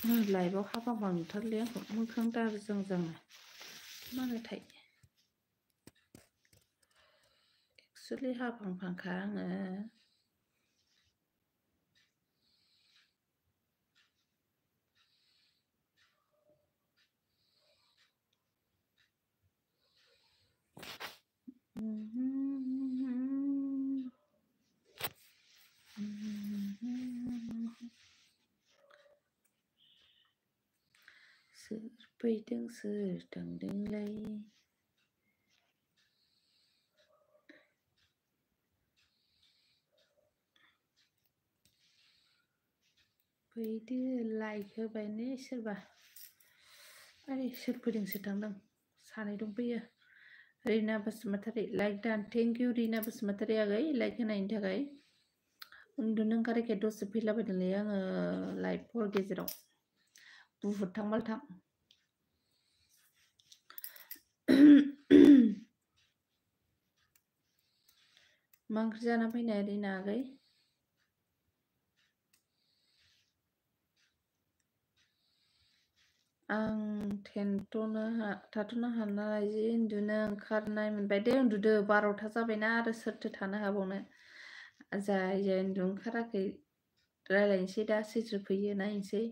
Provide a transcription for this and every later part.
लाइभआव हाबाबा नुथारलै आंखौ मोखां दारजां जांनो मानोथाय एक्सुलि हाबांखांखा आङो सोर फैदों सोर थांदोंलाय फैदो लाइक होबाय ने सोरबा आरे सोर फैदों सोर थांदों सानै दंफैयो रिना बसुमतारी लाइक दान थेंक इउ रिना बसुमतारी आगै लाइक होनायनि थाखाय उन्दुनो ओंखारैखाय दसे फैलाबायदोंलै आङो लाइभफोर गेजेराव बुहुदथां बालथां मा ओंख्रि जाना फैनाय रिना आगै आं थाथ'नो हानाय जि उन्दुनो ओंखारनाय मोनबाय दे उन्दुदो 12था जाबायना आरो सोरथो थानो हाबावनो जाय उन्दुनो ओंखाराखै रायलायनोसै दा सोर फैयो नायनोसै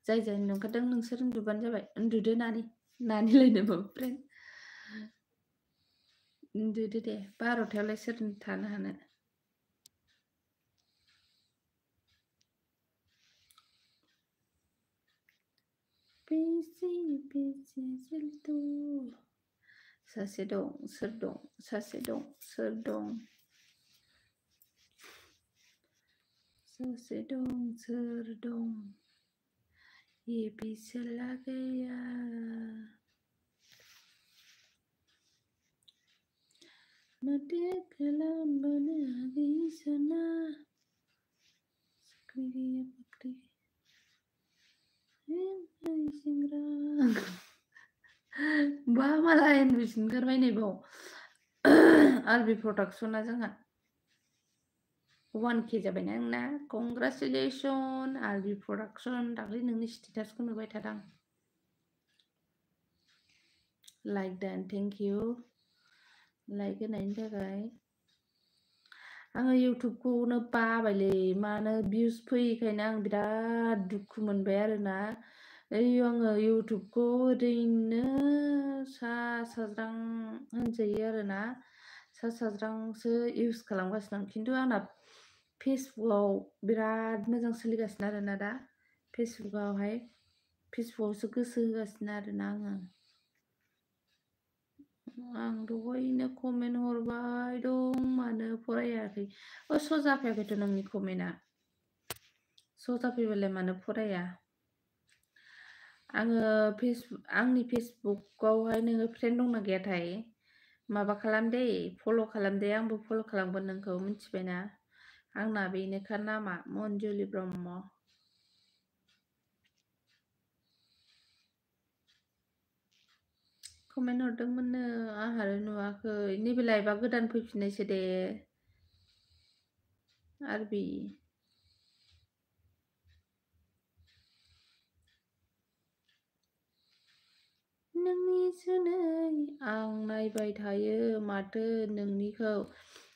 जाय उन्दुनो ओंखारदों नोंसोर उन्दुबानो जाबाय उन्दुदो नानिलायनो फ्रेन्ड उन्दुदो दे 12थायावलाय सोर थानो हानो सासे दं सोर दं सासे दं सोर दं सासे दं सोर दं ये भी चला गया माथो खालामबानो आगै सना साख्रि गैया बाख्रि सेंग्रा बा मालाय एनबिसिन ओंखारबाय नै बाव आरबि प्रडाक्सना जोंहा 1K जाबायना आंना कंग्रेचुलेसन आरबि प्रडाक्सन दाख्लै नोंनि स्टेटासखौ नुबाय थादों लाइक दान थेंक इउ लाइक होनायनि थाखाय आङो इउटुबखौनो बाबायलै मानो भिउस फैयैखायनो आं बिराद दुखु मोनबाय आरोना आङो इउटुबखौ ओरैनो सा साज्रां होनजायो आरोना सा साज्रांसो इउज खालामगासिनो आं खिन्थु आंना फेसबुकआव बिराद मोजां सोलिगासिनो आरोना दा फेसबुकआवसो गोसो होगासिनो आरोना आं दहायनो कमेन्ट हरबाय दं मानो फरायाखै स' जाफैयाखैथ' नोंनि कमेन्टआ स' जाफैबालाय मानो फराया आङो आंनि फेसबुकआवहाय नोङो फ्रेन्ड दंना गैयाथाय माबा खालाम दे फल' खालाम दे आंबो फल' खालामगोन नोंखौ मिथिबायना आंना बेनोखा नामा मन्जुलि ब्रह्म कमेन्ट हरदोंमोननो आंहा नुवाखै नैबे लाइभआ गोदान फैफिननायसो दे आरबि नोंनि जुनै आं नायबाय थायो माथो नोंनिखौ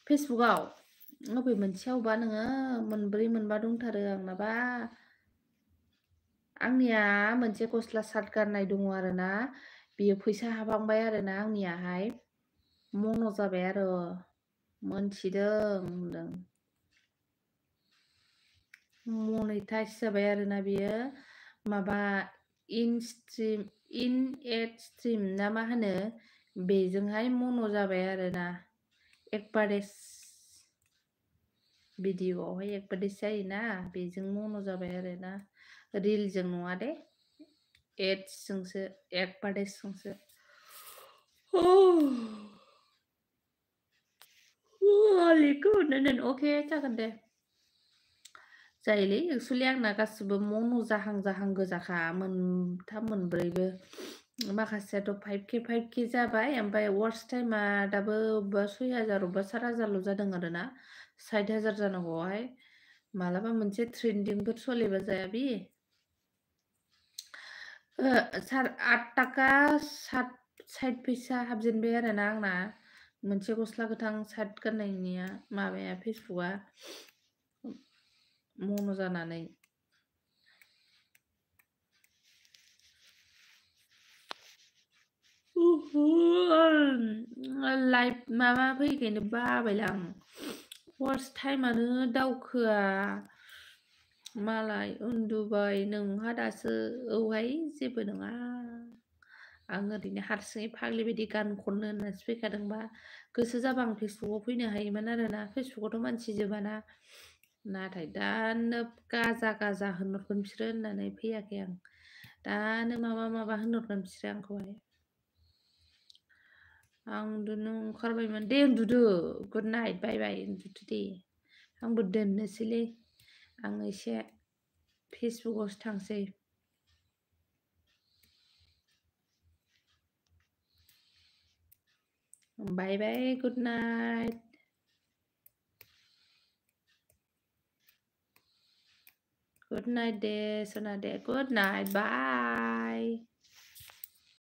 फेसबुकआव अबे मोनसेयावबा नोङो मोनब्रै मोनबा दंथारो आंनाबा आंनिया मोनसे गस्ला सार्ट गाननाय दङ आरोना बियो फैसा हाबहांबाय आरोना आंनियाहाय मन' जाबाय आरो मोनथिदों होनदों मनेटाइज जाबाय आरोना बियो माबा इन एड स्ट्रिम ना मा होनो बेजोंहाय मन' जाबाय आरोना एकबारेज भिडिअआवहाय एकबारेज जायोना बेजों मन' जाबाय आरोना रिलजों नङा दे एड्सजोंसो एडभार्टाइजजोंसो अके जागोन दे जायोलै एक्सुवेलि आंना गासिबो मन' जाहां गोजाखा मोनथाम मोनब्रैबो माखासेयाथ' 5K जाबाय ओमफ्राय वार्स टाइमा दाबो अबेबा 6000 अबेबा 7000ल' जादों आरोना 60000 जानांगौआवहाय मालाबा मोनसे ट्रेन्डिंफोर सोलिबा जाया बे 8 टाका 60 फैसा हाबजेनबाय आरोना आंना मोनसे गस्ला गोथां सार्ट गाननायनिया माबाया फेसबुकआ मन' जानानै लाइभ माबा फैखायनो बाबायलां फार्स्ट टाइमानो दावखोआ मालाय उन्दुबाय नोंहा दासो औहाय जेबो नङा आं ओरैनो हारसिङै फाग्लि बायदि गान खननो होननासो फैखादोंबा गोसो जाबा आं फेसबुकाव फैनो हायोमोन आरोना फेसबुकावथ' मानसि जोबाना नाथाय दानो गाजा गाजा होनहरगोन बिसोरो होननानै फैयाखै आं दानो माबा होनहरगोन बिसोरो आंखौहाय आं उन्दुनो ओंखारबायमोन दे उन्दुदो गुड नाइट बाय बाय उन्दुदो दे आंबो दोननोसैलै आं एसे फेसबुकावसो थांसै बाय बाय गुड नाइट दे सना दे गुड नाइट बाय